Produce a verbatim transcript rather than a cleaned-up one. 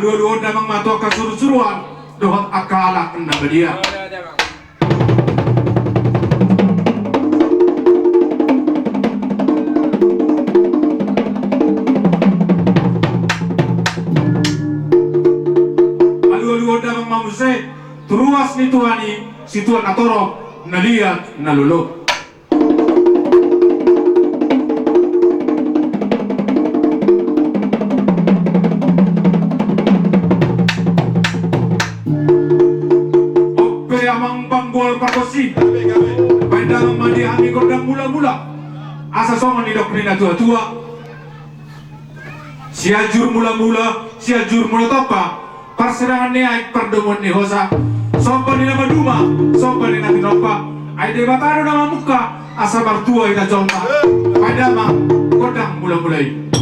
Alualuhon damang ma tu angka surusuruan dohot angka halak na badia. Alualuhon damang ma muse tu ruas ni tuan i, situan na torop, na liat, na lolo. Onpe amang panggual pargonsi, baen damang ma di hami gondang mulamula. Asa songon nidok ni natuatua: Sianjur mulamula, Sianjur mula tompa, parsirangan ni aek, pardomuan ni hosa, somba ni na maduma, somba ni na tinompa. Ai Debata do na mamungka, asa martua hita jolma. Baen damang gondang mulamula i.